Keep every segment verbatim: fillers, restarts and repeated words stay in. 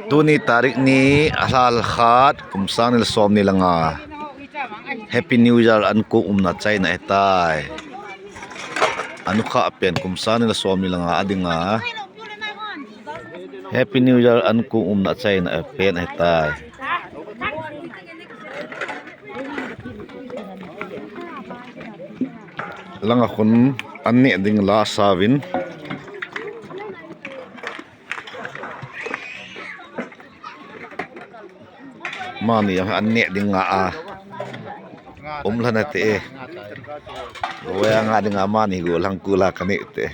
Tuni tarik ni, alhal khat, kum sang ni le som ni le nga. Happy New Year ankong umna chaina ahitai. Anukha pen kum sang ni le som ni le nga adinga Happy New Year ankong umna chaina pen ahitai. Langa khun an neh ding la asauvin. Mani jong an neh ding nga a. Um lhon ate e. Gollhang a dinga mani gollhang kula kanei te.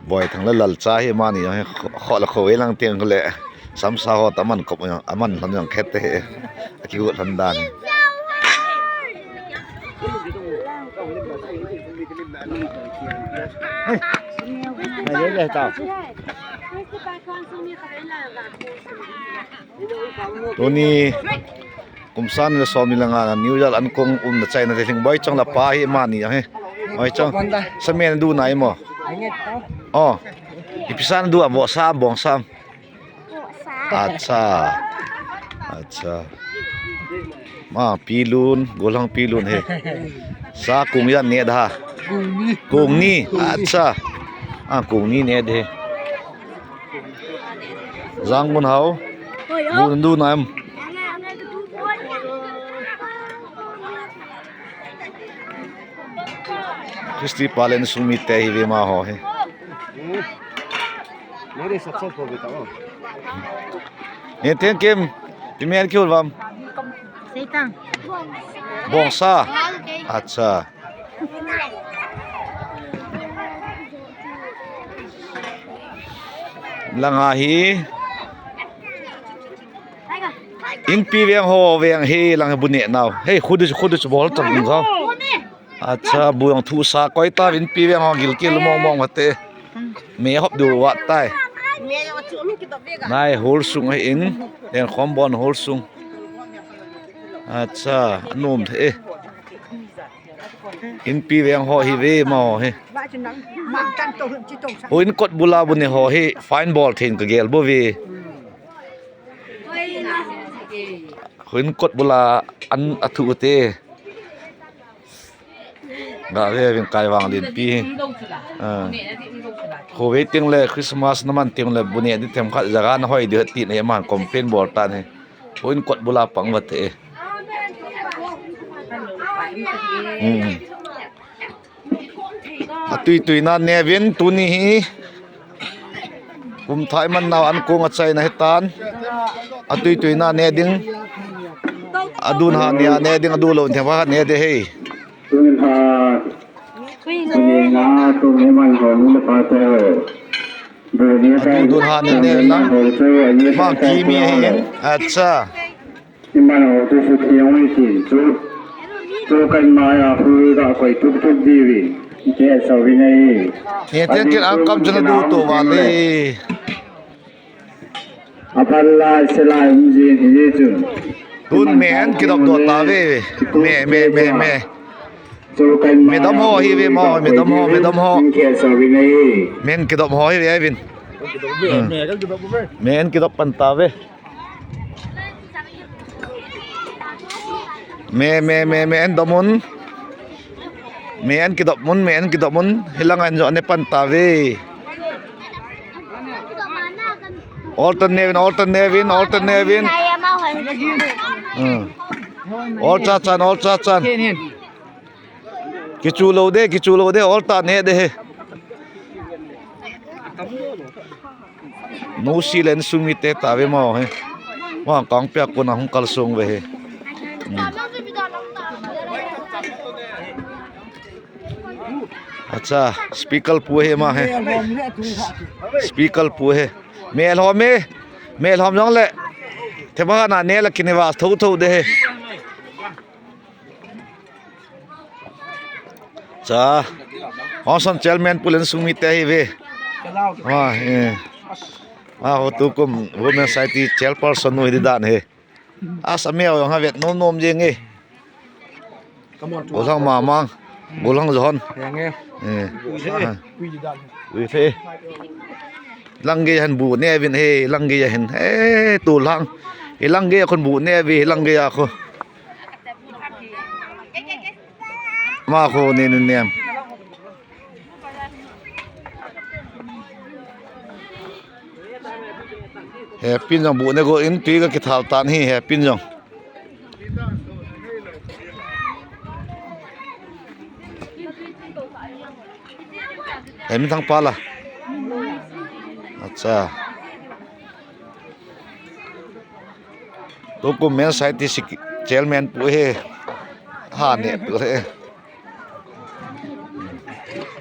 Boithang le Lalcha hi mani jong hi kho, kho le kho e lang teng le. Samsa ho ta man kop jong, aman lhon jong khet te. Akigollhang dan. Tuni kum sang ni le som ni le nga New Year ankong umna chaina te lhing Boichong le apa hi mani ahi. Boichong. Sa men du nai mo. Oh. Ipi sa nadu a, vohsa, bongsa. Acha. Acha. Ma pilun, gollhang pilun he. Sa kong ijat neh da. Kong ni. Acha. A kong ni neh de. Jang gun hao. Gun du naim. Christy palen sumi te hi ve ma ho he. Ni thank you. Ipi men kihol vam? Seitang. Bongsa. Acha. Langa hi. Inpi veng ho veng hi lang bu neh nau. Hei, khudu, khudu chu bol chang ding kho. Acha, bu jong thusa koi ta, Inpi veng ho gilkel mong mong ate. Me hop du vat tai. Nai hol sung ahi in, den khom bon hol sung. Acha, anom the e. Inpi veng ho hi ve ma ho hi. Houin kot bula bu neh ho hi, fine bol thei in kagel bou ve. Houin kot bula an athu te. Ga ve vin Kaivang Lenpi hi. Ah. Khovei teng le Christmas naman teng le bu neh di themkhat jaga nahoi di tin aman complain bol tan ahi. Houin kot bula pang vat e. Hmm. Atui tui na neh uvin tuni hi. Kum thah iman nau ankong achaina ahitan. Atui tui na neh ding. Adun ha neh a neh ding, adulou neh va neh de hei. Tun ha. Tuni na tun iman ho nu le pa te ho. Adun ha neh neh lang. Mang ki mi hin. Acha. Iman ho tu su thiang ui tin chu. Chu kan mai a hu ga koi tuk tuk di vi. Ke so vi nei. He ten kin ang kam chana du to va le. Apan lai se lai um jin hi chu. Tun me an kidop do ta ve. Me, me, me, me. Chu kan mai a hu ga koi tuk tuk di vi. Me dom ho hi ve mo, me dom ho, me dom ho. Ke so vi nei. Men kidop ho hi ve vin. Hmm. Me an kidop pan ta ve. Me, me, me, me an dom un. Me an kidop un, me an kidop un. Hilang an jo ne pan ta ve. Alter neh uvin, alter neh uvin, alter neh uvin. Hmm. Alter chan, alter chan. Kichu lou de, kichu lou de, alter neh de he. Nusi le insung mite ta ve mo he. Wa kang pia kona hung kal sung ve he. Hmm. Acha, speaker pu he ma he. Speaker pu he. Mel hom e. Mel hom jong le. Theba na ne la kini va tho tho de he. Cha, Hongsan chairman pu le insung mite hi ve. Ah, eh. Ah, ho tukum Women Society chairperson nu hi di dan he. Asa meo jong ha vet nom nom jeng e. Gollhang Mamang, Gollhang John. Eh. Ui the. Lang gei a hin bu ne uvin he, lang gei a hin. Eh, tu lang. Hi lang gei a khun bu ne uve, hi lang gei a khu. Ma khu ne ne nem. He pin jong bu ne go in tui ka kithal tan hi, he pin jong. He min thang pa la. Acha. Tukum men sai ti sik chairman pu he. Ha ne pu he.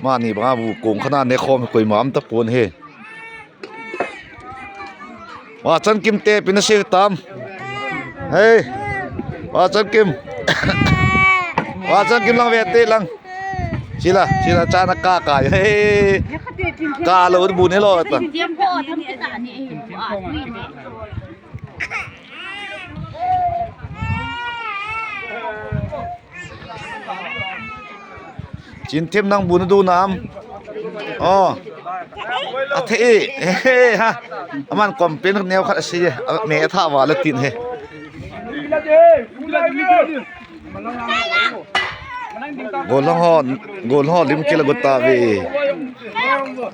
Mani banga bu kong khana ne khom koima um tapon he. Wa chan kim te pina se tam. Hey. Wa chan kim. Wa chan kim lang ve te lang. Sila, sila chana ka ka. Hey. Ka lo bu ne lo ta. Chin them nang bu na du nam. Oh. A the e. He, ha. Aman complain neo khat si. Me tha wa la tin he. Golhang ho, golhang ho lim kila gota ve.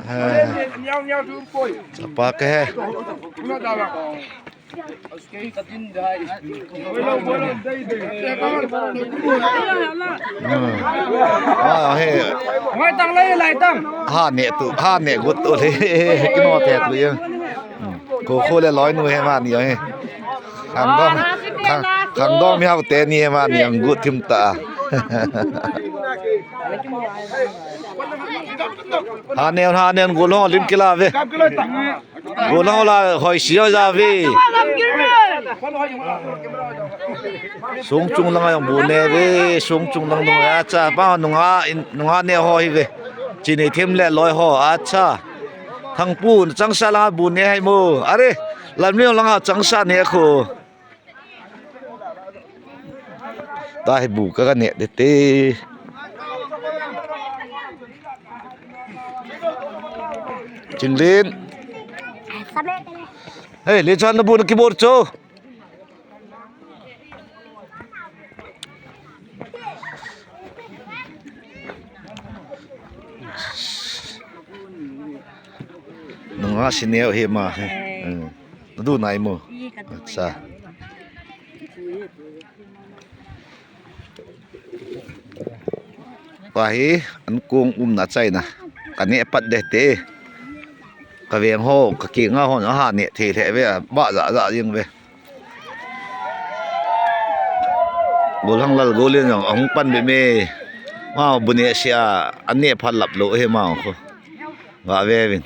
He. Chapa ke he. Ah, he. Ngai tang lai, lai tang. Ha ne tu, ha ne gut tu le. Kino te tu yang. Ko ko le loi nu he mani he. Khang dong, khang, khang dong mi hau te ni he mani ang gut thim ta. Ha ne, ha ne golhang lim kila ve. Golhang la hoi si ja ve. Sung chung lang jong bu ne ve, sung chung lang nung a cha pa nunga in, nunga ne ho hi ve. Chini them le loi ho a cha. Thangpu changsa lang bu ne hai mo. Are, lam ni lang changsa ne khu. Ta hi bu ka ka ne de te. Chinglin. Hey, le chan na bu na keyboard cho. Nunga si neo he ma he. Hmm. Na du nai mo. Acha. Pa hi, an kong umna chaina. Ka ne pat de te. Ka veng ho, ka kinga ho, aha ne thei le ve, ba ja ja jing ve. Golhang lal golin jong, ahung pan be me. Ma bu ne sia, an ne phat lap lo he ma khu. Ga ve vin.